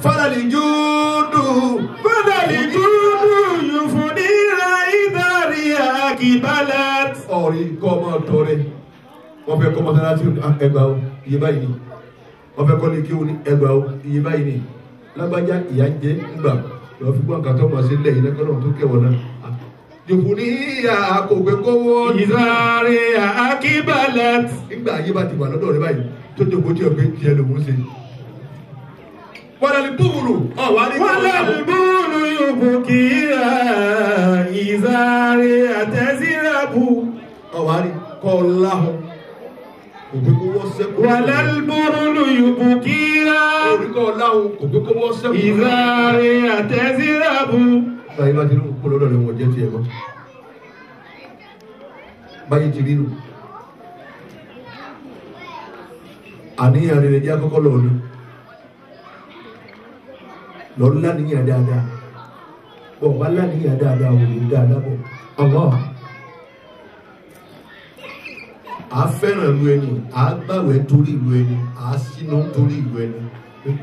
Fálàlì júdù. Fálàlì júdù yùfúnira ìdarí àkìbálẹ̀. Ọ̀rí kọ́ ọmọ tọrẹ. Wọ́n fẹ́ kọ́ mọ́sálásí ẹgbàá o, iye báyìí ni. Wọ́n fẹ́ kọ́ ní kí o ní ẹgbàá o, iye báyìí ni. Lágbájá ìyá ń jẹ ńgbà lọ fi gbọ́n kàtọ́ mọ̀ sí lẹ́yìn lẹ́kọ́nà tó kẹwọ́n náà. Yùfúnira kò gbé kówó. Ìdarí àkìbálẹ̀. Nígbà ayé bá ti wà lọ́dọ̀ rẹ báyìí tó jókòó tí ọ̀gbẹ́ tiẹ̀ lòún ṣe. Wàlẹ̀ búburú ọ̀wá ní. Wàlẹ̀ búburú yòókù kì í ra ìzáré àtẹ̀sírabu. Ọ̀wá ní kọ́ láhùn. Kò pé kó wọ́ sẹ́kù. Wàlẹ̀ búburú yòókù kì í ra. Orí kọ́ láhùn kò pé kó wọ́ sẹ́kù. Ìzáré àtẹ̀sírabu. Báyìí bá ti ní kó lọ́dọ̀ rẹ̀ wọ̀n jẹ́ tiẹ̀ mọ́. Báyìí ti rí nù. Àníyàn rere jẹ́ àkọ́kọ́ lọ́ọ̀ ni. Lọ láníyàn dáadáa. Bọ̀ bá láníyàn dáadáa ò lè dáadáa bọ̀. Allah. À fẹ́ràn ìlú ẹni, à gbàwẹ̀ torí ìlú ẹni, à sínú torí ìlú ẹni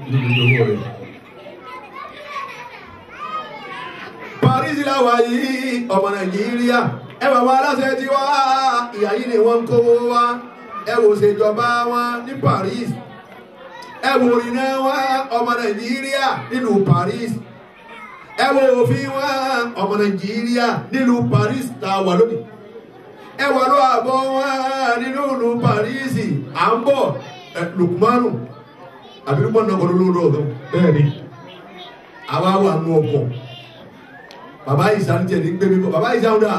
níbi ìjọba rẹ̀. Paris la wà yìí, ọmọ Nàìjíríà, ẹ wà wá aláṣẹ tiwa, ìyá yìí ni wọ́n ń kówó wá. Ẹ wò ṣèjọba wọn ní Paris. Ẹ wò ìrìnà wa ọmọ Nàìjíríà nílùú Paris. Ẹ wò òfin wa ọmọ Nàìjíríà nílùú Paris tá a wà lónìí. Ẹ wà lọ àbọ̀ wa nínú ìlú Paris à ń bọ̀ Lukumanu àbí Lukumanu náà kọ́ ló lóòrò ọ̀gá. Bẹ́ẹ̀ni. Àwa wà nù ọkọ̀. Bàbá Ìsá ń tiẹ̀ ní gbé mi bọ̀. Bàbá Ìsá ń dà.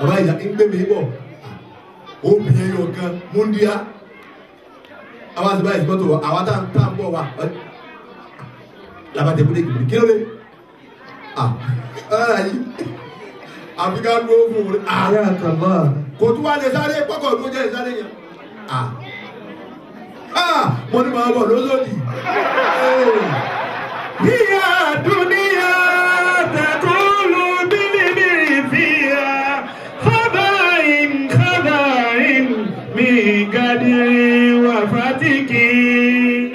Bàbá Ìsá ń gbé mi bọ̀. Obìnrin yóò kan múndíá. Àwa ti báyìí mọ́tò wa, àwa tá ń bọ̀ wa. Làbàtẹ̀ múlẹ̀ kìí kí ló dé? Ọ̀rọ̀ yìí, àfi ká dúró fún un. Kò tún wá lè sáré pọ́kọ̀ tó jẹ́ ìsáré yẹn. Mo ní màá bọ̀ lóṣòdì. Ìyá dúníyà tẹ̀kúlù bílíbìrì fìyà fábàáyìn kábàáyìn mi gàdìrì wà fàtíkì.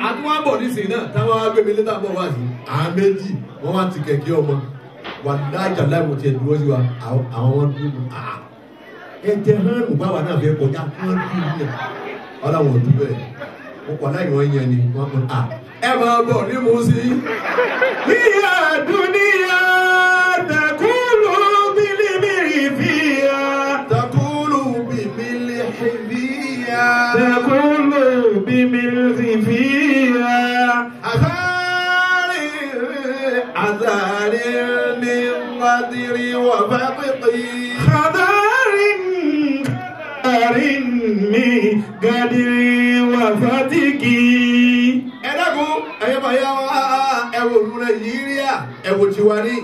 Àtúwá bọ̀ nísìnyí náà táwọn agbègbè létà bọ̀ wá sí. Àwọn méjì wọ́n wá ti kẹ̀kẹ́ ọmọ. Wà lájà láìmọ̀ tiẹ̀ dúró sí wa, àwọn wọn dúró. Ẹ jẹ́ hánù báwa náà fẹ́ kọjá hánù yẹn. Wọ́n làwọn ò dúró ẹ̀. Wọ́n kọ̀ láì wọ́n yẹn ni wọ́n kọ́ ẹ máa bọ̀ ní Mùsí. Ìyá dúníyà tẹ̀kúlù bílíbìrì fìyà. Tẹ̀kúlù bíbílì fìyà. Tẹ̀kúlù bíbílì fìyà. Àzárí àzárí ní Qadiri wà fàtíkì. Àzárí àzárí ní Qadiri wà fàtíkì. Ẹ dákun ẹ̀yẹ́ máa yá wa ẹ wò ìlú Nàìjíríà ẹ wò tiwa ní.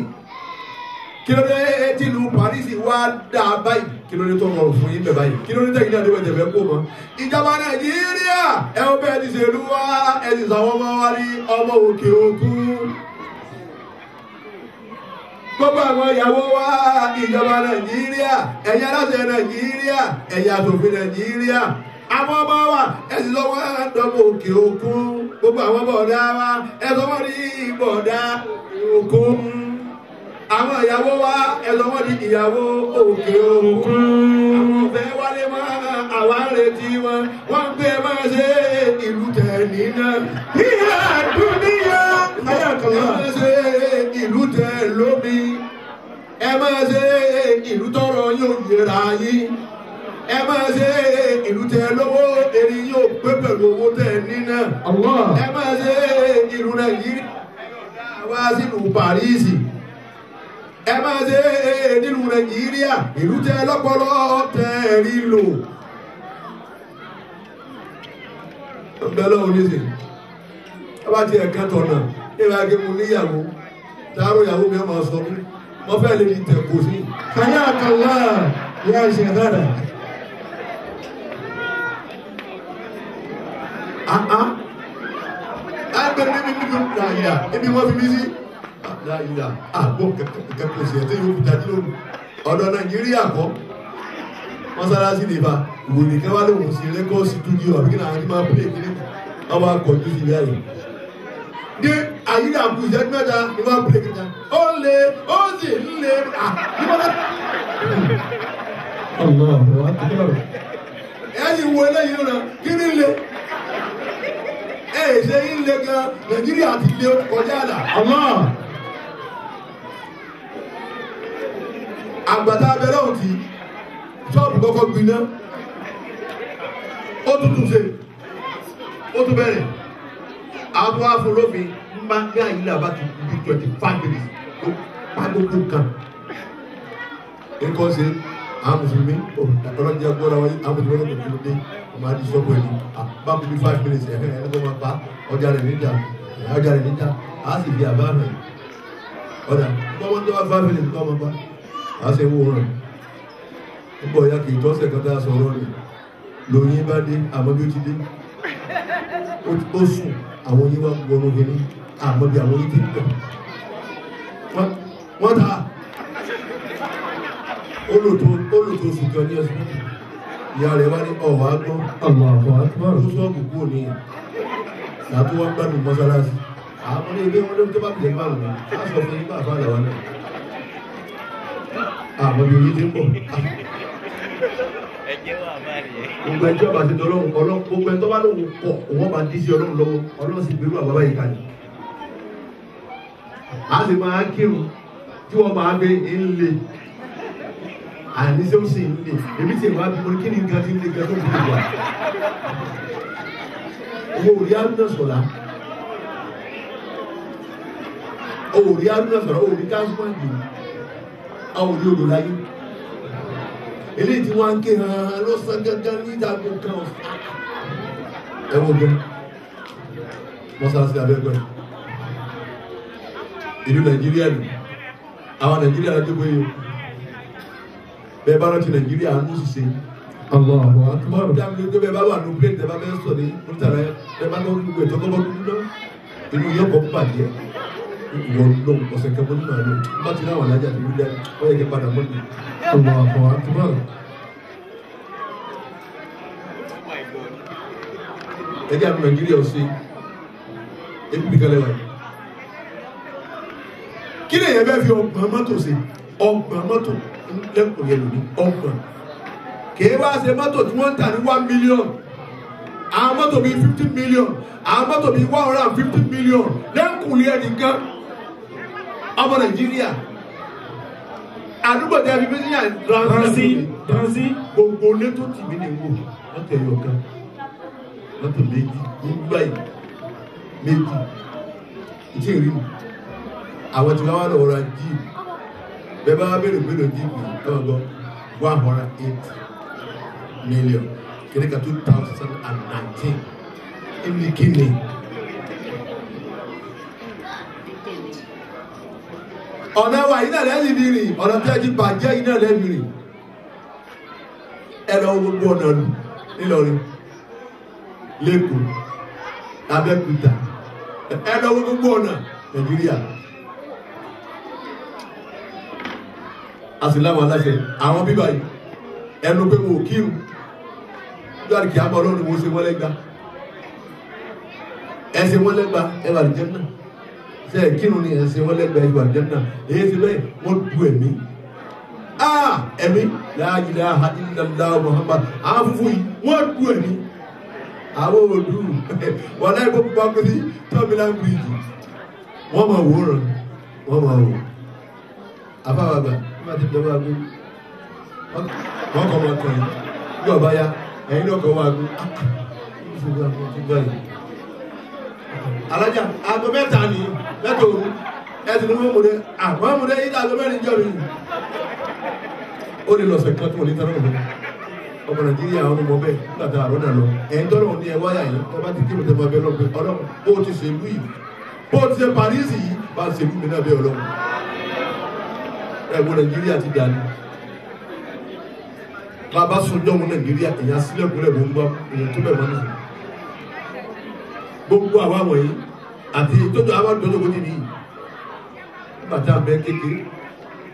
Kí ló dé tí ìlú Paris wá dá báyìí? Kí ló dé tó rọrùn fún yín bẹ̀ báyìí? Kí ló dé tẹ̀yìn náà débẹ̀ tẹ̀fẹ́ kó mọ́? Ìjọba Nàìjíríà ẹ wò bẹ́ẹ̀ ti ṣèlú wa ẹ ti sàwọn ọmọ wa ní ọmọ òkè òkun. Gbogbo àwọn ìyàwó wa ìjọba Nàìjíríà ẹ̀yin aláṣẹ Nàìjíríà ẹ̀yin aṣòfin Nàìjíríà àwọn ọmọ wa ẹ sì sọ wọ́n dọ́mọ òkè òkun. Gbogbo àwọn bọ̀dá wa ẹ sọ wọ́n ní bọ̀dá òkè òkun. Àwọn ìyàwó wa ẹ sọ wọ́n ní ìyàwó òkè òkun. Àwọn ọ̀fẹ́ wálé mọ́ àwa ń retí wọn. Wọ́n ń gbé máa ṣe ìlú tẹ̀ nínà. Ìyá dúníyà. Ẹ máa ṣe ìlú tẹ̀ lómi. Ẹ máa ṣe ìlú tọrọ yóò yẹra yín. Ẹ máa ṣe ìlú tẹ lówó eri yóò pé pẹ̀lú owó tẹ nínà. Ẹ máa ṣe ìlú Nàìjíríà wá sílùú Paris. Ẹ máa ṣe nílùú Nàìjíríà ìlú tẹ lọ́pọlọ tẹ rí lò. Bẹ́ẹ̀ lọ́wọ́ nísìn, ẹ bá tiẹ̀ kán tọ̀nà, ẹ bá gé mu níyàwó, tààrọ̀ ìyàwó mi ọmọ sọ mí, mo fẹ́ lè di tẹ̀ kò sí. Hayakallah ya Sheikhana. Ibi wọ́n fi mí sí. Láyìlá àgbọ̀ kẹ̀kẹ́ sí ẹ̀ tí yóò fi dájú lóru. Ọ̀dọ̀ Nàìjíríà kọ́. Mọ́sálásí lè fa ìwòrì kan wá lóhùn sí rẹ́kọ́ọ̀sì stúdíò àbí kí làwọn ti máa pè é kiri. Wọ́n wá kọjú sí ilé ayé. Dé àyíká àbú ìṣẹ́jú mẹ́ta ni wọ́n á pè kíta. Ó lé ó sì ń lé à nígbàdá. Allahu akbar. Ẹ̀yin wo eléyìí rẹ̀ kí ni lé? Ẹ ṣe ń lé gan Nàìjíríà ti lé kọjá àlà. Allah. Àgbàtà abẹ́rẹ́ òtí ṣọ́ọ̀bù kọ́kọ́ gbiná ó tún tún ṣe ó tún bẹ̀rẹ̀ àwọn afọlọ́fin máa ń gbé àyílẹ̀ àbá ti di 25 minutes ó pa gbogbo kan. Nǹkan ṣe àwọn mùsùlùmí ọlọ́jà gbọ́dọ̀ wáyé àwọn mùsùlùmí ọlọ́jà kìló dé ọmọ adi sọ́kù ẹni bá mi bí 5 minutes ẹ̀hẹ́ ẹni tó máa pa ọjà rẹ̀ níjà ọjà rẹ̀ níjà á sì fi àbá rẹ̀ ọ̀dà kọ́mọ́ tó bá 5 minutes kọ́ máa pa á sì wó rẹ̀ nígbà ọ̀yá kì í tọ́sẹ̀ kan tá a sọ̀rọ̀ rẹ̀ lóyún bá dé àmọ́ bí ó ti dé ó sùn àwọn oyin wá wọnú kínní àmọ́ bí àwọn oyin ti ń bọ̀ wọ́n ta olùtò oṣù kan ní ọsùn ìyá rẹ̀ wá ní ọ̀wá gbọ́ Allahu akbar. Ó sọ́ọ̀bù kúrò ní ìyá tó wá gbádùn mọ́sálásí àwọn ní ilé wọn ló tó bá bìlẹ̀ bá wọn á sọ fún yín bá àbá àlàwà náà àmọ́ bí oyin ti ń bọ̀. Gbogbo ẹjọ́ bá ti dọ́lọ́run ọlọ́run gbogbo ẹjọ́ bá lóun kọ̀ òun bá dí sí ọlọ́run lọ́wọ́ ọlọ́run sì gbérú àbábá yìí kalẹ̀. A sì máa kírun tí wọ́n máa gbé ń le àníṣe ó sì ń le èmi sì máa bí mo ní kí ni nǹkan ti ń le gan tó ń fi wà. Owó òrí arúnà sọ̀lá owó òrí arúnà sọ̀lá owó òrí káńsímọ̀jì àwọn òrí odò láyé. Eléyìí tí wọ́n ń ké hàn lọ́sàn gángan ní ìdàgbò kan ọ̀sán. Ẹ wo gan mọ́sálásí abẹ́gbẹ́ ìlú Nàìjíríà nù àwọn Nàìjíríà lọ́jọ́ pé bẹ́ẹ̀ bá rántí Nàìjíríà ń ṣiṣẹ́. Allahu akbar. Dábìlì pé bẹ́ẹ̀ bá wà ní plane tẹ́ bá fẹ́ sọ ní oríṣiríṣi bẹ́ẹ̀ bá lọ́wọ́ gbogbo ìtọ́kọ́ bọ́ dúdú náà inú yóò kọ́ bàjẹ́ ìwọ lóhùn ọ̀sẹ̀ kẹ́kọ̀ọ́ nínú àná bá ti láwọn alájà tó wúlẹ̀ wọ́n yẹ kí padà mọ́ ni. Allahu akbar. Ẹjẹ́ àmì Nàìjíríà ọ̀sẹ̀ ebi bí kalẹ̀ wáyé. Kí lè yẹ bẹ́ẹ̀ fi ọgbọ̀n mọ́tò ṣe ọgbọ̀n mọ́tò lẹ́kọ̀ọ́ yẹn lóní ọgbọ̀n. Kèé wá ṣe mọ́tò tí wọ́n ń tà ní 1 million. Àwọn mọ́tò bíi 50 million. Àwọn mọ́tò bíi 150 million lẹ́kùnlé ẹnìkan. Ọmọ Nàìjíríà. Àdúgbò tẹ́ fi bí ní Transi. Gbogbo ilé tó tì mí ní wò mọ́tò ẹ̀yọ kan mọ́tò méjì nígbà yìí méjì ìtì rí mi àwọn tí wọ́n wá lọ́wọ́ ra jíìpù bẹ́ẹ̀ bá wá béèrè pé lọ jíìpù ẹ̀ wọ́n gbọ́ 108 million kìnnìkan 2019 ẹni kíni. Ọ̀nà wa yìí náà lẹ́yìn mi rìn ọ̀nà tí a ti bàjẹ́ yìí náà lẹ́yìn mi rìn ẹ lọ gbogbo ọ̀nà lù Nílọrin Lẹ́kọ̀ọ́ Abẹ́òkúta ẹ lọ gbogbo ọ̀nà Nàìjíríà a sì láwọn aláṣẹ àwọn bíbá yìí ẹnu pé wọn ò kírun lórí kìá bọ́ ọlọ́run mo ṣe wọ́n lẹ́gba ẹ ṣe wọ́n lẹ́gba ẹ wà lìjẹ́ náà ṣe ẹ kírun ni ẹ ṣe wọ́n lẹ́gba ẹ wà lìjẹ́ náà èyí ṣe bẹ́ẹ̀ wọ́n du ẹ̀mí ẹ̀mí la ilaha illallah Muhammad àwọn funfun yìí wọ́n du ẹ̀mí àwọn òdu wọn láì bó pupa kó sí tọ́mílán bíríjì wọ́n máa wò rán wọ́n máa wò afáwàgbà wọ́n máa ti dọ́wọ́ agbó wọ́n kọ́ máa kọ́ yìí bí ọba ya ẹ̀yin náà kọ́ wá agbó alájà aago mẹ́ta ni mẹ́ta òru ẹ ti ní wọ́n mú dé àwọn mú dé yìí aago mẹ́rin jọ mi ó lè lọ́sẹ̀ kan tó lè tẹ́lẹ̀ ọ̀hún ọmọ Nàìjíríà àwọn ọmọ bẹ́ẹ̀ nígbà tá a rọ́nà lọ ẹ̀yin tọ́lọ̀ ní ẹ wáyà yìí ẹ bá ti kírun tẹ́ máa bẹ lọ́gbẹ́ ọlọ́run bó ti ṣèlú yìí bó ti ṣe Paris yìí bá a ṣèlú mi náà bẹ́ẹ̀ ọlọ́run ẹ̀wọ̀n Nàìjíríà ti dànù bàbá sọjọ́ wọn Nàìjíríà èèyàn sílẹ̀kùnlẹ̀ bó ń bá èèyàn tó bẹ̀ mọ́ nìyí gbogbo àwa wọ̀nyí àti tójú àwa dọ́jọ́ kó ti nìyí nígbà tá a bẹ kékeré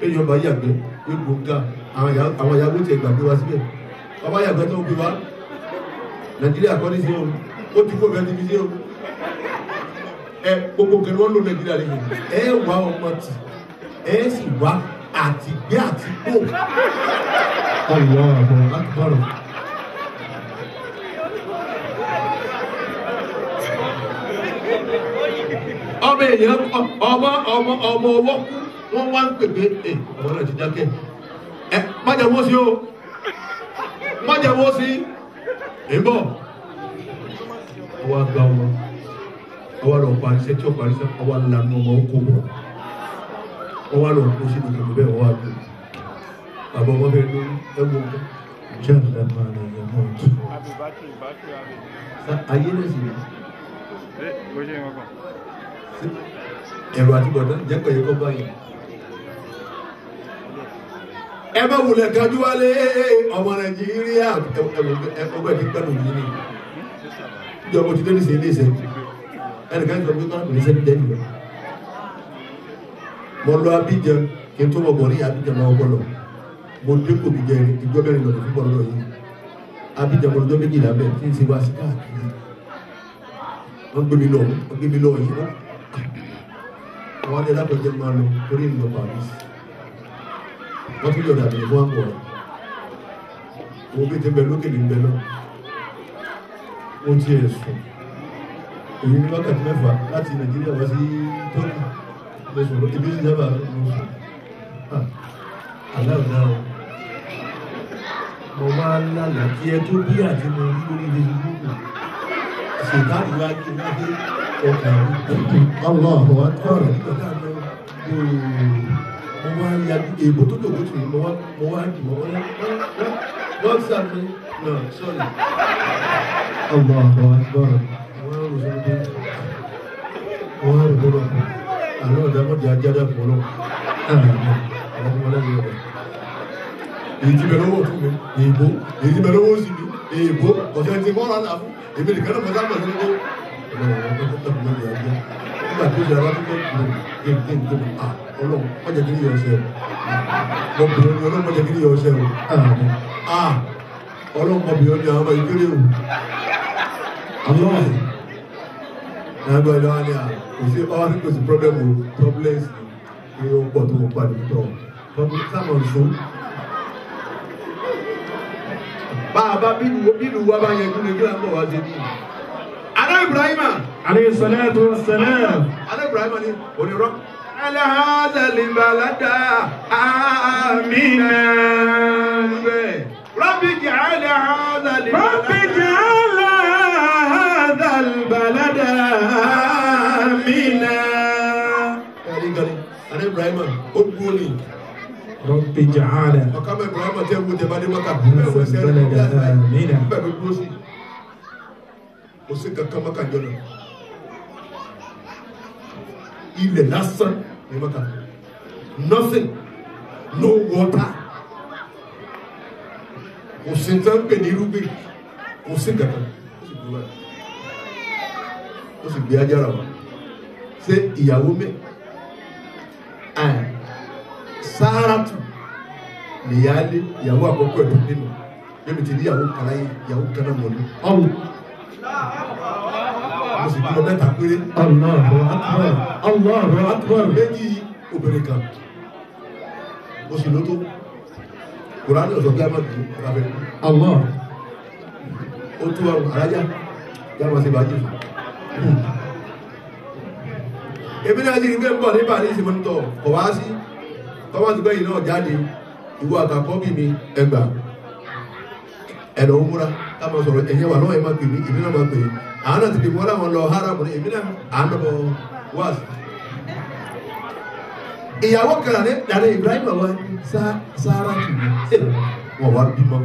èèyàn bá yàgbẹ́ yóò gbóǹkà àwọn ìyàwó tiẹ̀ gbàgbé wa síbẹ̀ bàbá yàgbẹ́ tó ń gbé wa Nàìjíríà kọ́ ní sí o ó ti kó bẹ́ẹ̀ ti fi sí o Ẹ gbogbo nǹkan ni wọ́n lò Nàìjíríà lẹ́yìn. Ẹ wá ọmọ tì, ẹ sì wá àtìgbé àti kó. Allahu Akbar. Ọmọ èèyàn ọmọ ọmọ ọmọ ọwọ́ kú wọ́n wá ń pè pé ẹ ọmọ náà ti dákẹ́. Ẹ má jẹ́ wọ́n sí o, má jẹ́ wọ́n sí. Ẹ ń bọ̀. Ọwọ́ àgbà ọmọ, ọwọ́ lọ parí iṣẹ́ tí ó parí iṣẹ́, ọwọ́ lanu ọmọ ó kó bọ̀. Ọwọ́ lọ kó sínú kòtò bẹ́ẹ̀ ọwọ́ àgbò. Bàbá ọmọ bẹ́ẹ̀ lórí ẹ̀wọ̀n ọmọ. Jalla ma la yamut. Ayé lè sì rí. Ẹ̀rọ àti bọ̀dán jẹ́ pẹ̀lú kọ́ báyìí. Ẹ bá wulẹ̀ kájú wálé ọmọ Nàìjíríà ọgbẹ́ ti gbádùn yìí ni. Ìjọba ti dé ní sèé léṣe. Ẹnìkan ti sọ pé kọ́nà kò ní sẹ́ni dẹ́nu lọ. Mo lọ Abidjan kí n tó mọ̀ bọ̀ ní Abidjan máa wọ́ lọ. Mo dé kò bí jẹ ìjọ mẹ́rin lọ́dún fún bọ́ọ̀lù yìí. Abidjan mo lọ́jọ́ méjìlá bẹ́ẹ̀ tí ń ṣe wá sí káàkiri. Wọ́n gbé mi lọ, wọ́n gbé mi lọ yìí. Àwọn adé lápẹjẹ máa lọ torí ìlú Paris. Wọ́n tún yọ̀dà mi fún àpò rẹ̀. Owó bí ti bẹ lókè ní bẹ náà. Mo ti ẹ̀ sùn. Èyí ní wákàtí mẹ́fà láti Nàìjíríà wá sí Tọ́kì. Mo sùn lọ, ibi tí sábà mo sùn. Aláàbò o. Mo máa ń lálàá kí ẹ tó bí àti mo rí lórí Facebook. Ṣètàrí wá kí n bá dé ọkàn mi. Allahu Akbar. Mo wá yájú èèbò tó dògbò tì mí, mo wá dì mọ́ wọ́n wọ́n sàmì náà sọ̀rọ̀. Allahu Akbar. Mo wá rò sọ́dọ̀ pé mo wá rò bọ́lọ̀ pé àlọ́ ọ̀dà mọ̀jẹ̀ ajá dàpọ̀ lọ. Àwọn ọmọ ọlọ́run yẹn bẹ̀. Èyí ti bẹ lọ́wọ́ ọ̀tún mi, èèbó, èyí ti bẹ lọ́wọ́ òsì mi, èèbó, ọ̀sẹ̀ ti mọ́ra là fún, èmi nìkan náà mọ̀ sábà sọ́dọ̀ pé ọlọ́run nígbà tó ṣe alákòókò gbẹ̀gbẹ̀ à ọlọ́run má jẹ́ kí ní yọ ọṣẹ o mo bìrọ̀ ni ọlọ́run má jẹ́ kí ní yọ ọṣẹ o à ọlọ́run mo bìrọ̀ ni àwọn ọmọ ìkéré o Allah. Nàgbà ìlú wa ni à kò sí ọ́ kò sí problem o problems ni ó pọ̀ tó ń pàdé tó sáwọn nsọ. Bá a bá bílù wa bá yẹn kúlẹ̀ kí ló ń bọ̀ wá sí ní. Àná Ibrahima. Alayhi salatu wassalam. Àná Ibrahima ni onírọ́. Alahada libalada amina. Rabbi ja'ala hadha libalada. Rabbi ja'ala hadha albalada amina. Ẹ̀rí gani, Àná Ibrahima, ó dúró ní. Rabbi ja'ala. Ọ̀ká mẹ́ Ibrahima tẹ́ wo tẹ́ bá dé Maka. Albalada amina. Bẹ́ẹ̀ ló dúró sí. Kò sí kankan Maka jọ náà. Ilẹ̀ lásán ní Maka. Nothing. No water. Kò sí tán pè ní irúgbìn. Kò sí kankan. Ó sì gbé wáyé. Ó sì gbé ajára wa. Ṣé ìyàwó mi? Sáràtù nìyáálé ìyàwó àkọ́kọ́ ẹ̀ tó nínú. Bẹ́ẹ̀ni ti ní ìyàwó kan láyé, ìyàwó kan náà wọlé. Mo sì bímọ mẹ́ta péré. Allahu Akbar. Allahu Akbar. Méjì obìnrin kan. Mo sì lótó. Kùránì ọ̀sọ̀ bí a máa dùn ọ̀gá bẹ́ẹ̀. Allah. Ó tú ọrùn alájà. Yá máa ṣe bàájì fún. Èmi náà sì rí pé ń bọ̀ ní Paris mo ń tọ̀ kọ̀ wá sí. Tọ́wọ́ ti gbẹ̀yìn náà jáde. Ìwọ àtàkọ́ bí mi ẹgbà. Ẹ̀rọ ń múra ká máa sọ̀rọ̀ ẹ̀yẹ wà lọ́wọ́ ẹ̀ máa pè mí, èmi náà máa pè é. Àwọn náà ti pè wọ́n láwọn lọ haram ní èmi náà à ń lọ wá sí. Ìyàwó kan ní dàdé Ibrahim wa sáárà tù mí wọ́n wá bímọ.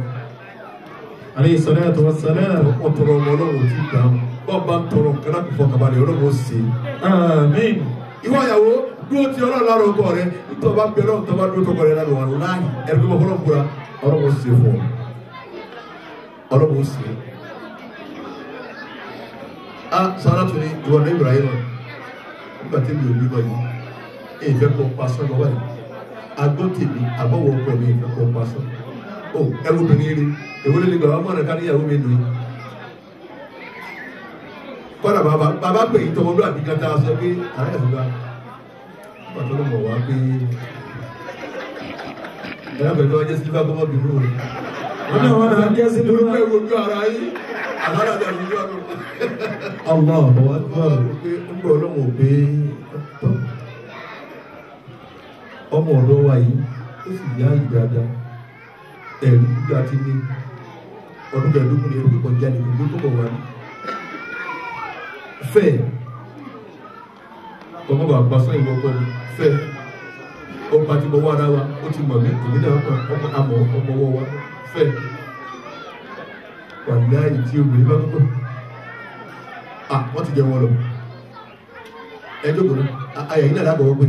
Alayhi salatu wassalam. Wọ́n tọrọ ọmọ ọlọ́run tí dáhùn. Bọ́ọ̀ bá ń tọrọ nǹkan láti fọkànbalẹ̀ ọlọ́run ó ṣe. Àmín. Ìwọ ìyàwó dúró ti ọlọ́run lára ọkọ rẹ nítorí ọba bẹ ọlọ́run tó bá dúró tọkọ rẹ lára wọn láàyè ẹ̀rọ mímọ́ fọlọ́run búra ọlọ́run ó ṣe fún ọ. Ọlọ́run ó ṣe. A Sárà tún ní ìwọ ní Ibrahim nígbà tí mi ò bímọ yìí èyí fẹ́ kọ́ pa sọ́nà wáyé agbó tèmi àbọ̀wọ̀ ọkọ mi ìfẹ́ kọ́ pa sọ́nà. Ó ẹrú obìnrin rí èwo lè lè gbà wá mọ̀nà ká níyàwó mi nù yìí. Kọ́dà bàbá pè yín tọmọlúwàbí kan tá a sọ pé ààrẹ ìfúnra nígbà tó ló mọ̀ wá pé ẹ̀rọ pẹ̀lú ọjọ́ sílífà kọ́mọ́ bínú o. Wọ́n ní àwọn náà jẹ́ sílífà. Torí pé ojú ara yín àlọ́dà dàbí ojú ara yín. Allahu Akbar. Pé ń bọ̀ ọlọ́run ò pé tọ́ ọmọ ọ̀dọ́ wa yìí ó sì yá ìdáadáa ẹ̀rí gbígbà tí ní ọdún kẹẹ̀ẹ́dógún ní ẹ̀rí kọjá ní gbogbo tó bọ̀ wá ní. Fẹ́ ọmọ bàbá sọ ìwọ kọ mi fẹ́ ọba tí mo wá ara wa ó ti mọ̀ mí èmi náà mọ̀ ọmọ àmọ́ ọmọ ọwọ́ wa fẹ́ wà láàyè tí obìnrin bá kọ́kọ́ à wọ́n ti jẹ wọn lọ ẹ jókòó náà ayà yìí náà lábọ̀ wọ́n pè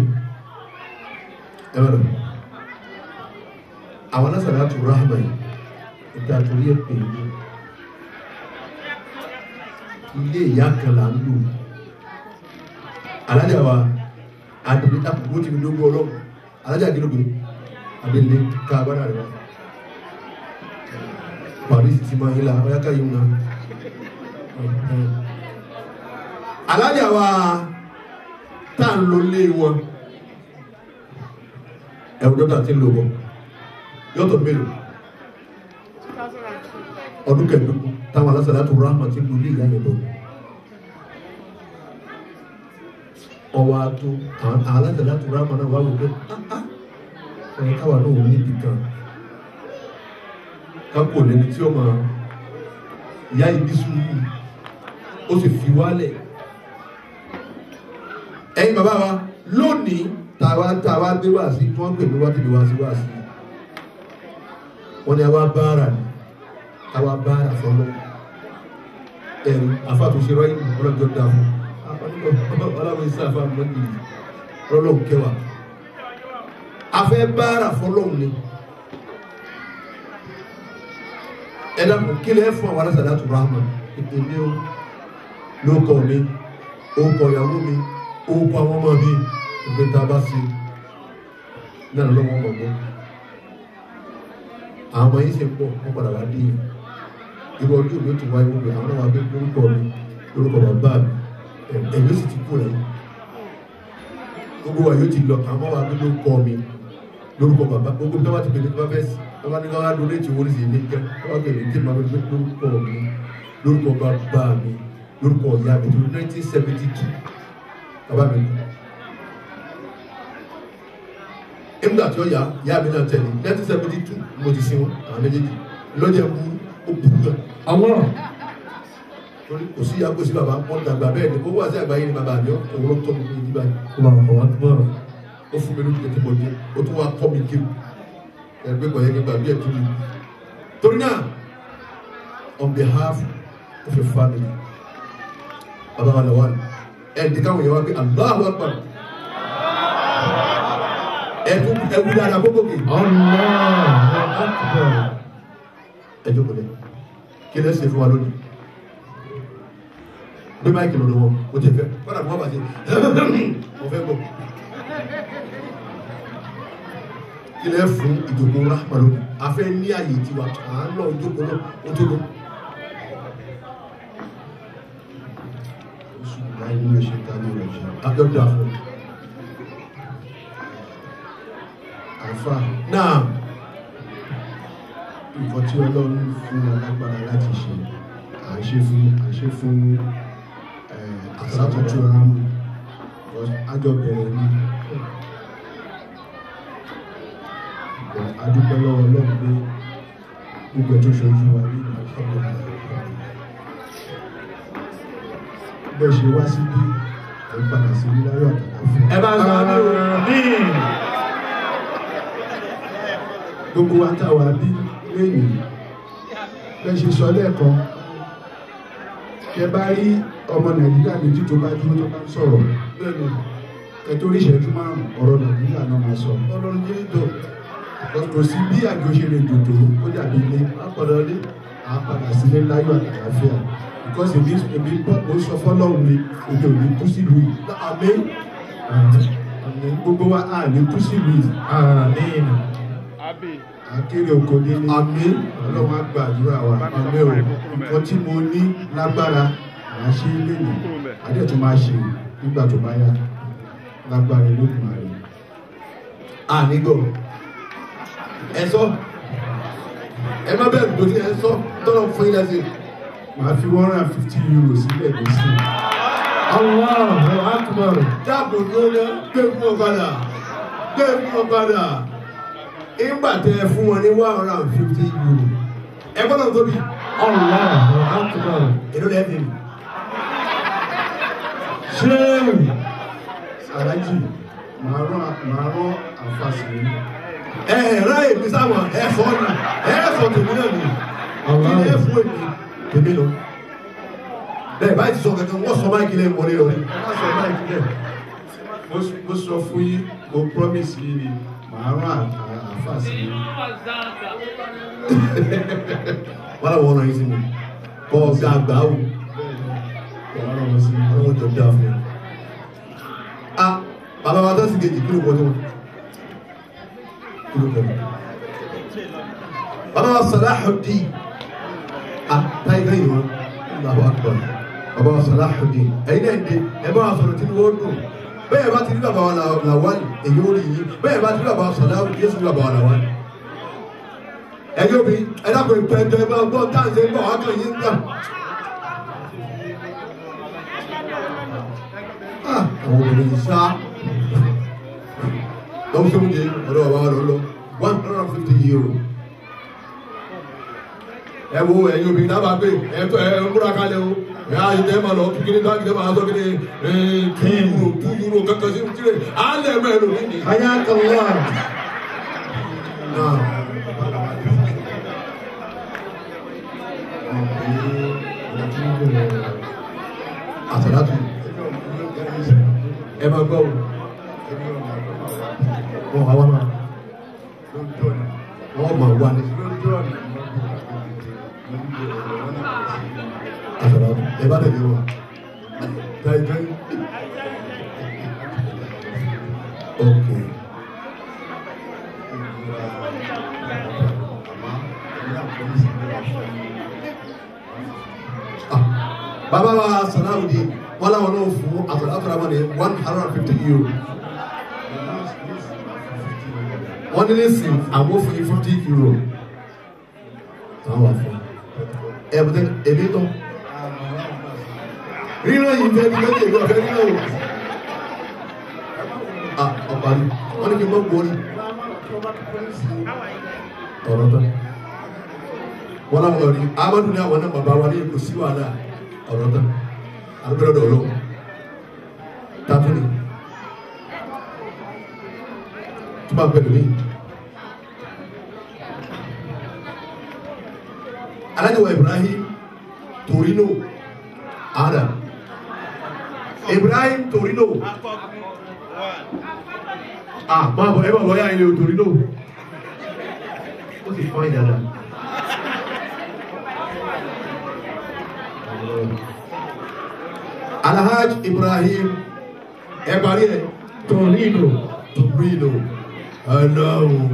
ẹ má lọ àwọn alásàlá tó ráhàmà yìí ìta torí ẹ pè é ilé ìyá kan là ń lò alájà wa adìrí àpòpọ̀ tí mi lógún ọlọ́run alájà gílógbé adìrí ká agbára rẹ wá Paris ti máa ń la ọyá ká yìí wọn alájà wa tá à ń lo lé wọn ẹ̀wọ̀n dọ́tà ti ń lò bọ̀ yọ̀tọ̀ mélòó ọdún kẹẹ̀ẹ́dógún táwọn alásàlá tó ráhùn àti lò lé ìyá yẹn bọ̀. Ọwọ́ àtò alásàlá tó ráhùn náà wà wò pé ọ̀rọ̀ táwa náà ò níbi kan kákò lẹni tí ó máa ìyá ibi sùúrù ó sì fi wálẹ̀. Ẹ̀yin bàbá wa lónìí tàwa gbé wá sí tí wọ́n pè mí wá tìbí wá sí wá sí wọ́n ní àwa bára ni àwa bára fọlọ́ ẹ̀rù àfàtúnṣe rọ́yìn ọlọ́jọ́ dá fún ọlọ́run iṣẹ́ àfa mọ́tì ọlọ́run kẹwàá afẹ́ bára fọlọ́run ni ẹ dàpọ̀ kílẹ̀ fún àwọn alásàdá tó ráhùn èmi o lóko mi orúkọ ìyàwó mi orúkọ àwọn ọmọ mi ìgbé tá a bá sí náà lọ́wọ́ mọ̀ gbọ́ àwọn ọmọ yìí ṣe ń bọ̀ wọ́n padà wá dé yìí irú ọdún mi ó ti wáyé gbogbo àwọn náà wá gbé lórúkọ mi lórúkọ bàbá mi ẹ̀mí sì ti kú rẹ̀ gbogbo wa yóò ti lọ àwọn wá gbé lórúkọ mi lórúkọ bàbá gbogbo bí wọ́n bá ti pè ní bá fẹ́ sí wọ́n bá ní káwá donate owó ní sí ilé jẹ́ wọ́n bá pè ní tí màá gbé lórúkọ mi lórúkọ bàbá mi lórúkọ ìyá mi tó 1972 bàbá mi nígbà tí ó yá ìyá mi náà tẹ̀lé 1972 mo ti sin wọn àwọn méjèèjì lọ́jọ́ kú ó burú gan. Allah. Torí kò sí ìyá kò sí bàbá wọn dàgbà bẹ́ẹ̀ ni kó wá sí àgbáyé ni bàbá mi òun ló tọ́ mi ní ìdí báyìí. Allahu Akbar. Ó fún mi lójú tí mo jẹ ó tún wá kọ́ mi kéwù ẹgbẹ́ kọ̀ yẹ kí n gbàgbé ẹ̀ tún mi. Torí náà on behalf of your family bàbá wa làwọn ẹ̀ ẹ̀ káwọn yẹn wá pé Allahu Akbar. Ẹ̀kú dáadáa gbogbo kì. Allahu Akbar. Ẹ jókòó lẹ kí lẹ ṣe fún wa lónìí bí máìkì lọ́dọ̀ wọn mo ti fẹ́ kọ́dà mo bá ṣe mo fẹ́ bọ̀ kí lẹ fún ìjókòó rahma lónìí a fẹ́ ní àyè tiwa à ń lọ ìjókòó náà ó tó lọ. Oṣù láyé ní oṣù tani ìrọ̀jẹ̀. Àjọjọ àfọ. Àfà. Náà. Nǹkan tí Ọlọ́run fún wa lágbára láti ṣe à ń ṣe fún àsátútù rámù àjọ bẹ̀rẹ̀ ní adúpẹ́ lọ́wọ́ Ọlọ́run pé gbogbo ẹ̀ tó ṣojú wa ní alhamdulillah bẹ́ẹ̀ ṣe wá síbí ẹ̀ ń padà sí ní láyọ̀ àtàlàfíà. Ẹ bá ń sọ àmín. Gbogbo wa tá a wà bí lẹ́yìn bẹ́ẹ̀ ṣe sọ lẹ́ẹ̀kan ẹ bá rí ọmọ Nàìjíríà méjì tó bá dúró tó bá ń sọ̀rọ̀ Bẹ́ẹ̀ni ẹ tó rí ìṣẹ́jú márùn-ún ọ̀rọ̀ Nàìjíríà náà máa sọ. Ọlọ́run jẹ́ ìtò Kò sí bí àjọ ṣe lè dòdò ó dàbí ilé àpàdà ilé à ń padà sílé láyọ̀ àtàlàáfíà because èmi èmi mo sọ fọ́lọ́run mi èmi ò ní kú sílùú yìí. Àmín. Àmín. Gbogbo wa à ní kú sílùú yìí. Àmín. Akéré oko délé. Àmín. Ọlọ́run á gba àdúrà wa. Àmín o. Nǹkan tí mo ní lágbára Màá ṣe lẹ́yìn, adé tó máa ṣe nígbà tó bá yá lágbára Olódùmarè. Ànígbò ẹ sọ, ẹ má bẹ̀rù tó ti ẹ sọ tọ́lọ̀ fún yín lẹ́sìn. Màá fi €150 sílẹ̀ lọ́sìn. Allahu Akbar. Dáàbò lóná gbé fún ọ padà, gbé fún ọ padà. Ìgbà tẹ fún wọn ní €150. Ẹ gbọ́dọ̀ tóbi. Allahu Akbar. Èló lẹ́ẹ̀ fi mi. Ṣéwù. Alájì, màá rán àfàsì mi. Ẹ rán èmi sáwọn ẹ sọ ni, ẹ sọ tèmi náà ni. Kí ni ẹ fún èmi tèmi lọ? Bẹ́ẹ̀ báyìí ti sọ kankan, wọ́n sọ máìkì lẹ́yìn wọlé lọ. Ẹ má sọ máìkì lẹ̀. Mo sọ fún yín, mo promise yín ni, màá rán àfàsì mi. Wọ́n làwọn ọ̀rọ̀ yìí sí mi. Kọ́ ọ̀gá àgbà wò. Màá rán wọn sí mi. Ọlọ́wọ́ jọ dáa fún mi. Ah, bàbá wa tó sì kejì kí ló kọ́ tó wọn? Kí ló kọ́? Bàbá wa Salahuddin. Ah, táyì káyìí wọn. Allahu Akbar. Bàbá wa Salahuddin. Ẹ̀yin náà ń de, ẹ bá wa sọ̀rọ̀ tí wọ́n dùn. Bẹ́ẹ̀ bá ti rí bàbá wa Lawal, èyí ó rí yín. Bẹ́ẹ̀ bá ti rí bàbá wa Salahuddin, Jésù rí bàbá wa Lawal. Ẹ̀yin òbí, ẹ dákun ìpẹ́jọ ẹ máa gbọ́ táǹsẹ̀ ń bọ̀ wá kàn yín gbà. Àwọn obìnrin sá lọ́wọ́ sóúnjẹ ọ̀dọ́ bàbá wa lọ €150. Ẹ wo ẹ̀yin obìnrin dábàá pé ẹ tó ẹ múra kalẹ̀ o, ẹ á yẹ tẹ́ máa lọ kíkiri báńkì tẹ́ máa sọ kíni €2 €2 kankan sí tirẹ̀ á lẹ̀ mọ́ ẹlòmíì ni. Hayakallah. Àsàlátù ẹ máa gbọ́ o, wọn wá wá máa wọ́n máa wá ní. Àsàlátù ẹ bá tẹ̀lé wọn. Táyì. Ok. Bàbá wa Salahuddin wọ́n láwọn náà fún àsàlátù ramọ́ ní €150. Wọ́n ní nísìn àwọn fún yín €50. Àwọn wà fún ẹ̀bùtẹ́ èmi tán. Rírán yìí fẹ́ ní méjì èmi ọ̀fẹ́ rírán o. Ọ̀parí wọ́n ní kí n mọ̀ gbórí. Ọ̀rọ̀ tán. Wọ́n láwọn rí Amadu ní àwọn náà bàbá wa ní kò sí wàhálà ọ̀rọ̀ tán. Àdúgbò lọ́dọ̀ Ọlọ́run. Tàtúni. Tó bá pẹ̀lú mi. Alájọwọ̀ Ibrahim Torino Adam. Ibrahim Torino. Ah, máa bọ̀ ẹ máa bọ̀ yá ilé o Torino. Ó sì fọ́ ìdàdà. Alhaj Ibrahim ẹ parí ẹ. Torino. Torino. Ọlọ́run.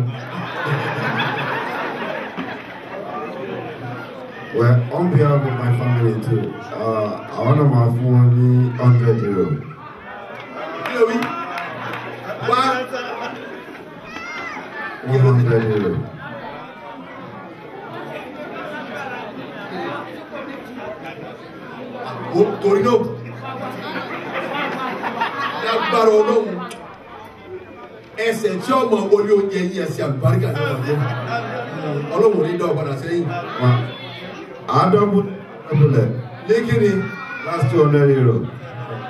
Well, on behalf of my family too, I want to my phone €100. Kí ló wí? Wá. €100. Torino. Lágbára Ọlọ́run. Ẹsẹ̀ tí ọmọ wọlé oúnjẹ yìí ẹsẹ̀ àlùbáríkà ní ọmọdé. Ọlọ́run ò ní dá ọ padà sẹ́yìn. Àádọ́gbọ̀n ọdúnlẹ̀. Ní kíni? Last €200.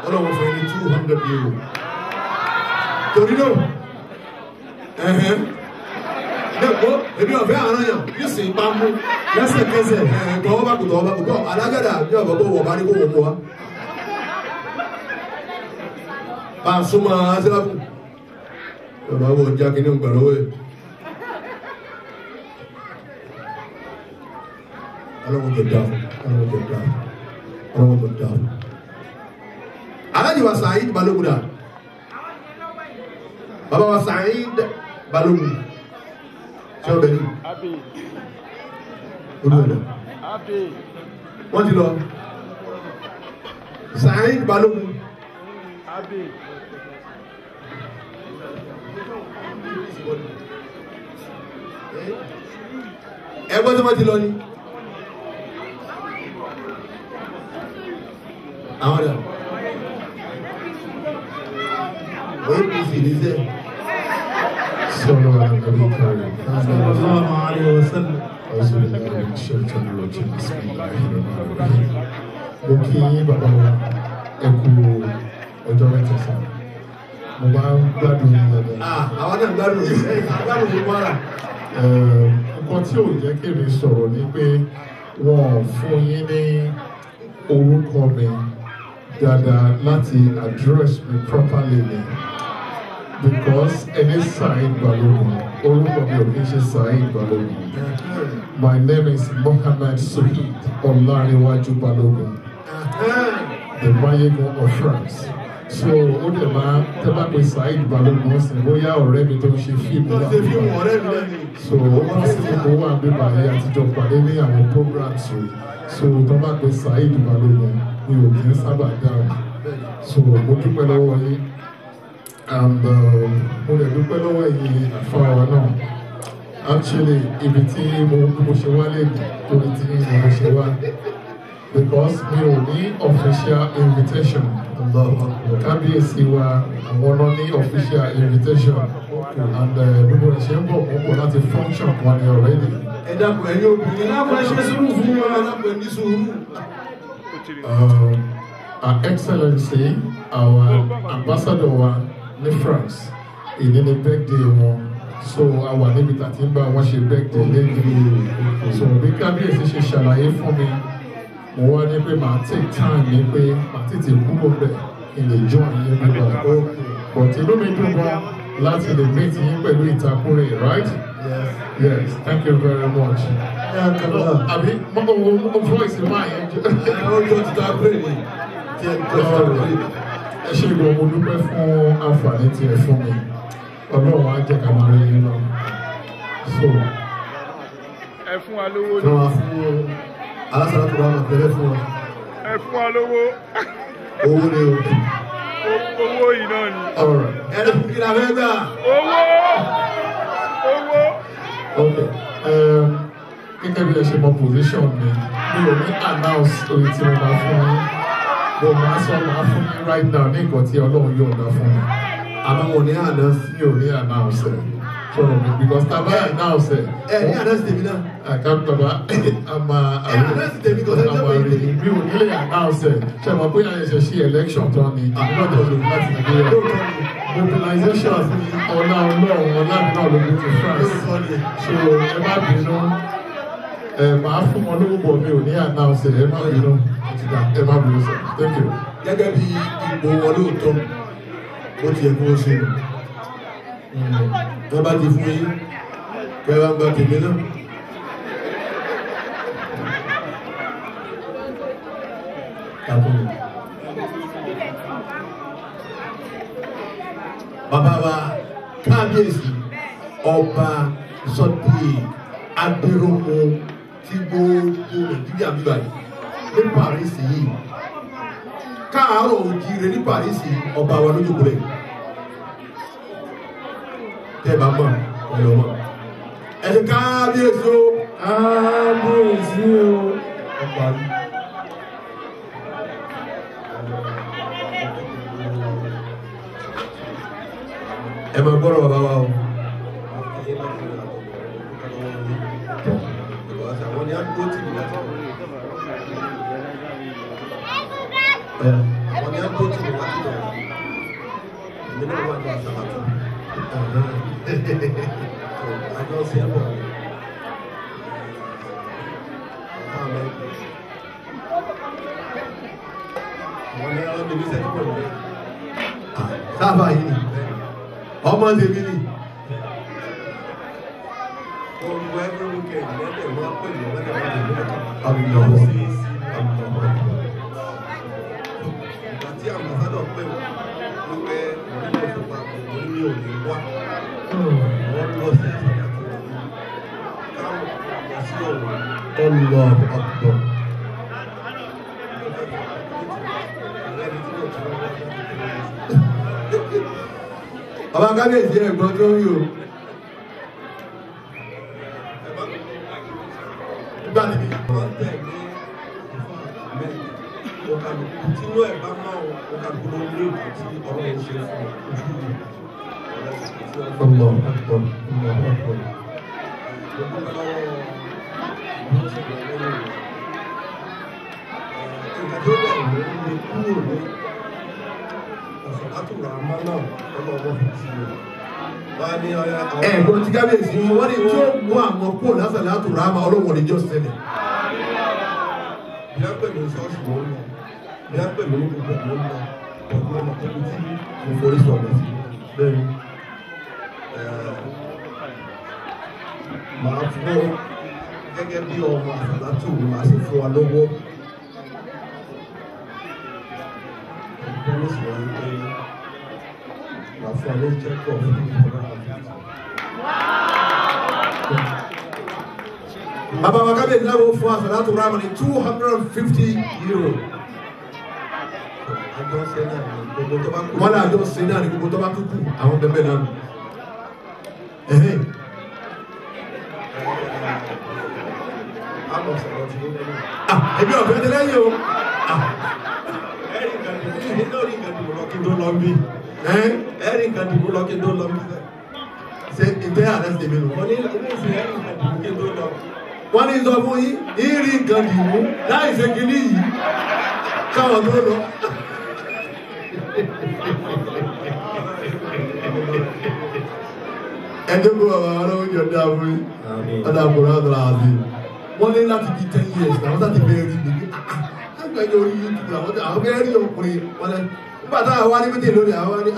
Ọlọ́run fún yín ní €200. Torino. Ẹ̀hẹ́n. Dẹ́kọ̀ èmi ọ̀fẹ́ àárọ̀ yàn yóò sì pa mú. Lẹ́sẹ̀kẹsẹ̀. Tọ́wọ́ bá kù tọ́wọ́ bá kù tọ́ alágàdà ní ọ̀bọ̀ bó wọ̀ bá ní kó wọ̀ mú wa. Bá a súnmọ́ Asíláfù. Bàbá wo ọjà kìíní ń gbà lọ́wọ́ ẹ̀. Ọlọ́run jẹ dáa fún, Ọlọ́run jẹ dáa fún, Ọlọ́run jẹ dáa fún. Alájì wa Saheed Balógun dà. Bàbá wa Saheed Balógun. Ṣé ọbẹ̀ ni? Olúwẹ̀dà. Wọ́n ti lọ. Saheed Balogun. Ẹgbẹ́ tó wọ́n ti lọ ni. Àwọn ọ̀dà. APC ní sẹ́. Sọlọ Àlùkàrẹ̀. Sallallahu alayhi wa sallam. Mo kí bàbá wa, ẹ kú ọjọ́ mẹ́ta sá. Mo máa ń gbádùn yín dáadáa. Àwọn náà gbádùn yìí, gbádùn gbogbo ara. Nǹkan tí ò jẹ́ kí èmi sọ̀rọ̀ ni pé wọ́n ò fún yín ní orúkọ mi dáadáa láti address mi properly ni, because ẹni Saheed Balogun, orúkọ mi ò kí ń ṣe Saheed Balogun. My name is Mohammed Suheed Ọlárẹ̀wájú Balogun, the Mayegun of France. So ó dẹ̀ máa tẹ́ bá pe Saheed Balogun ó sì bóyá ọ̀rẹ́ mi tó ń ṣe fíìmù Tó ń ṣe fíìmù ọ̀rẹ́ mi lẹ́nu. So ó possible kó wà bíbá yìí àtijọ́ pàdé ní àwọn programs rẹ̀. So tó bá pe Saheed Balogun mi ò kí ń sábà dáhùn. So mo dúpẹ́ lọ́wọ́ yín and mo lè dúpẹ́ lọ́wọ́ ẹ̀yin àfáà wa náà. Actually, ibi tí mo ṣe wá lè torí tí mo ṣe wá, because mi ò ní official invitation. Kábíyèsí wa àwọn náà ní official invitation and bí mo ṣe ń bọ̀ mo bọ̀ láti function kan ní already. Ẹ dákun ẹ̀yin obìnrin, Ẹ dákun ẹ ṣe sùúrù fún wa. Ẹ dákun ẹ ní sùúrù. Her Excellency, our ambassador wa ní France, èyí ni birthday wọn, so a wà níbi tá a ti ń bá wọn ṣe birthday lẹ́yìn. So bí kábíyèsí ṣe ṣàlàyé fún mi, mo wá ní pé màá take time ní pé màá tètè kúrò bẹ̀ kí n lè join yín nígbà. But inú mi dùn gan láti lè meet yín pẹ̀lú ìtakùrẹ̀, right? Yes. Yes, thank you very much. Àbí mo voice máa yẹn jẹ́. Ó jọ ti takùrẹ̀ ni. Tí ẹ jọ takùrẹ̀ ni. Ẹ ṣé gan, mo dúpẹ́ fún àǹfààní tí ẹ fún mi. Ọlọ́run á jẹ́ ká máa rí yín lọ. So, Ẹ fún wa lówó Tí wọ́n fún alásàlá tó bá máa tẹ̀lé fún wa. Ẹ fún wa lówó. Owó ni o. Owó yìí náà ni. All right. Ẹ dákun kí la fẹ́ gbà. Owó. Owó. Okay. Gẹ́gẹ́ bí ẹ ṣe mọ position mi, mi ò ní announce oye tí mo máa fún yín. Mo máa sọ máa fún yín right now ní nǹkan tí Ọlọ́run yọ̀ǹda fún mi. Àmọ́ wọn ò ní announce. Mi ò ní announce ẹ̀. Sọ̀rọ̀ mi because tá a bá announce ẹ̀. Ẹ ní announce tèmi náà. Àkàtúntàbá a máa Ẹ announce tèmi kò sẹ́ni tó àwọn pè é tèmi. mi ò ní lè announce ẹ̀. Ṣé mo pé àyẹ̀ṣẹ̀ ṣe election tán ni àbúrò tó lò láti Nàìjíríà. Mobilization ọlá Ọlọ́run ọlá mi náà ló mú ti France. So ẹ má bínú. Ẹ máa fún wọn lówó bọ̀ mi ò ní announce ẹ̀, ẹ má bínú. Ẹ má bínú sir. Thank you. Gẹ́gẹ́ bí ipò wọn lóòótọ́, ó ti yẹ kó o ṣe. Wọ́n bá ti fún yín, bẹ́ẹ̀ bá ń gba tèmi náà. Tàbí. Bàbá wa kábíyèsí ọba Sunday Adéròmù tí gbogbo Nàìjíríà bíbá yìí ní Paris yìí, káàárọ̀ òjíire ní Paris yìí, ọba wa lójókòó rẹ̀ tẹ́ ẹ bá mọ̀ ẹ lọ mọ̀ ẹ ṣe kábíyèsí o. Kábíyèsí o. Ọba mi. Ẹ máa gbọ́dọ̀ bàbá wa o. Àwọn ni á dúró tì mí láti lọ. Èmi náà wà ní àsàlátù. Àjọ ṣe é bọ̀. Àwọn ni á bíbí sẹ́tí pọ̀ lórí. Sáfà yìí ni ọmọ tèmi ni. Wọ́n ń wọ every weekend lẹ́dẹ̀ wọ́n pè mí wọ́n dẹ̀ wọ́n lè mú ẹ̀ka. Allahu Ìgbà tí àmàsádọ̀ pè wọ́n wípé mo ní kó fipá mo ní mi ò ní wá. Wọ́n lọ sí àsàlátù. Káwọn lọ sí ọ̀wọ́. Allahu Akbar. Bàbá kábíyèsí ẹ̀gbọ́n tó ń rí o. Gbà níbi. Wọ́n tẹ̀lé ọ̀kàlùkù tínú ẹ̀ bá máa ọ̀kàlùkù ló ní èkó tí ọlọ́run ṣe fún ojú ìlú. Allahu Akbar, Allahu Akbar. Nǹkan tó bẹ̀rẹ̀ ló ń lè kúrò ní ọ̀sán àmọ́ náà ọlọ́wọ́ fi ti rẹ̀. Wọ́n á ní ọya àwọn. Ẹ̀gbọ́n ti kábíyèsí wọ́n ní tí ó mú àwọn kúrò lásàlátù Rahma ọlọ́wọ́ ní jọ́ ṣẹlẹ̀. Bí a pẹ̀lú ṣọ́ọ̀ṣì ló ń lọ, bí a pẹ̀lú gbogbo ẹ̀ ló ń lọ, ọdún ọmọ tó tí mo forí sọ̀rọ̀ sí. Bẹ́ẹ̀ni. Màá fún ọ gẹ́gẹ́ bí ọmọ àsàlátù màá ṣe fún wa lọ́wọ́. Promise wọn pé màá fún wa ní check up fún ìfọ̀rọ̀ àti. Bàbá wa kábíyèsí láwọn fún àsàlátù Rahma ní €250. Àjọ ṣe náà ní gbogbo tó bá kú. Wọ́n ní àjọ ṣe náà ní gbogbo tó bá kú kù àwọn bẹ́ẹ̀ náà nù. Àmọ̀ sọ̀rọ̀ tí ó lẹ́yìn. Èmi ọ̀fẹ́ ti lẹ́yìn o. Ẹ̀rí nǹkan dìbò lórí nǹkan dìbò lọ kí n tó lọ bí. Ẹ̀rí nǹkan dìbò lọ kí n tó lọ bí. Ṣé ìtẹ́ àrẹ ti tèmi nù? Mo ní ìsìn ẹ̀rí nǹkan dìbò kí n tó lọ. Wọ́n ní sọ fún yín, ìrì nǹkan dìbò láì ṣe kinní yìí káwọn tó lọ. Ẹjọ́ kó bàbá wa lọ́wọ́ jọ dáa fún yín. Ọ̀dà àbúrò àdàlà àti wọ́n ní láti di 10 years làwọn sáà ti bẹ̀rẹ̀ rí mi. Àgbẹ̀jọ orí YouTube làwọn tí àwọn bẹ̀rẹ̀ rí ọkùnrin wọn lẹ. Nígbà táwọn wá ní mítìnì lónìí àwọn wá ní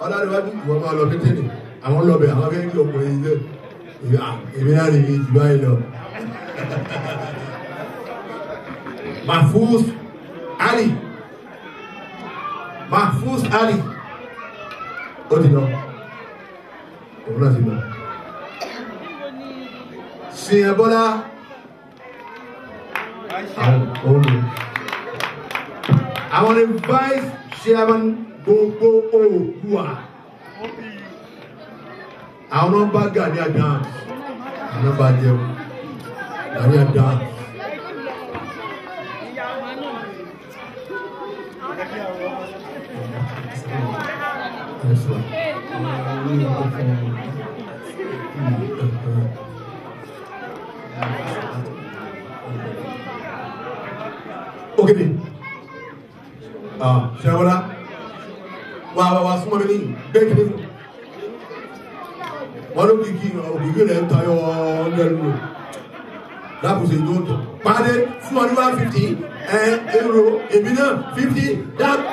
ọ̀làdìwájú ìwọ máa lọ mítìnì àwọn lọ bẹ̀ àwọn bẹ̀rẹ̀ rí ọkùnrin yìí lẹ. Èmi náà rí mi jù báyìí lọ. Mahfuz Ali Mahfuz Ali ó ti lọ. Òun náà ti lọ. Sìyẹn Bọ́lá àwọn ni vice chairman gbogbo Oòduà àwọn náà bá Gani Adams àwọn náà bá jẹun Gani Adams. Ògèdè ṣẹwọlá wà wà wà súnmọ́ mi ní gbé kiri fún wọn ló kìkì òkìkí rẹ̀ ń tayọ lẹ́nu lákòóso ìlú ọ̀tọ̀ pàdé fún wọn ní 150 ẹ èrò èmi náà 50 dáàbò.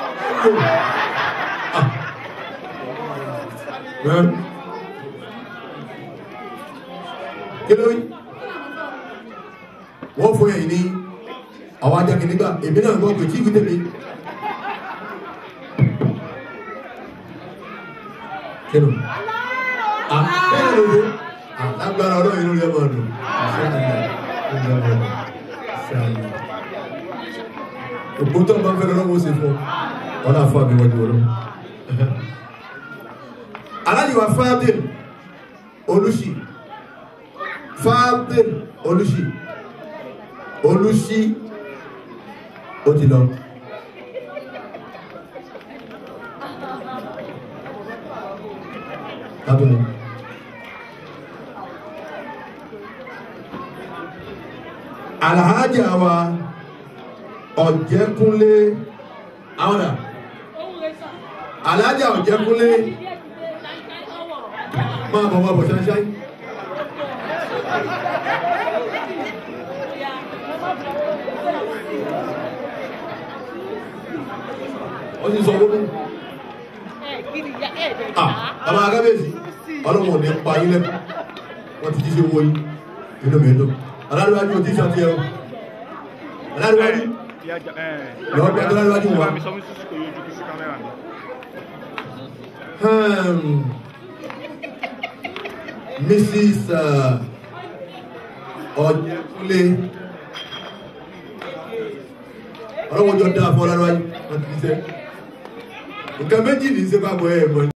Kí ló yí wọ́n fún ẹ̀yìn ní àwọn ajá kìíní gbà èmi náà gbọ́ pé tí ìwé tèmi. Kí ló? Bẹ́ẹ̀ ló dé. Lágbára ọlọ́run inú rẹ̀ máa dùn. Ògbó tó ń bá fẹ́ lọ́wọ́ ó ṣe fún ọ. Ọlá fún àmì wájú ọlọ́run. Aláàjì wa Fadil Olùṣì Fadil Olùṣì Olùṣì ó ti lọ. Tábìlì. Alhaja wa Ọ̀jẹ̀kúnlé àwọn dà Alhaja Ọ̀jẹ̀kúnlé máa bọ̀ máa bọ̀ ṣáṣáì. Wọ́n ti sọ owó nù. Bàbá akábíyèsí ọlọ́run ò ní pa yín lẹ́kọ̀ọ́ wọ́n ti jíṣẹ́ owó yín inú mi dùn. Aláríwájú ò tí ì ṣàtì ẹ o. Aláríwájú lọ́wọ́ bí aláríwájú wà. Mrs. Ọ̀jẹ̀kúnlé ọlọ́wọ́ jọ dáa fún ọlọ́run wájú wọ́n ti ṣe nǹkan méjì ní í ṣe papọ̀ ẹ̀ mọ́.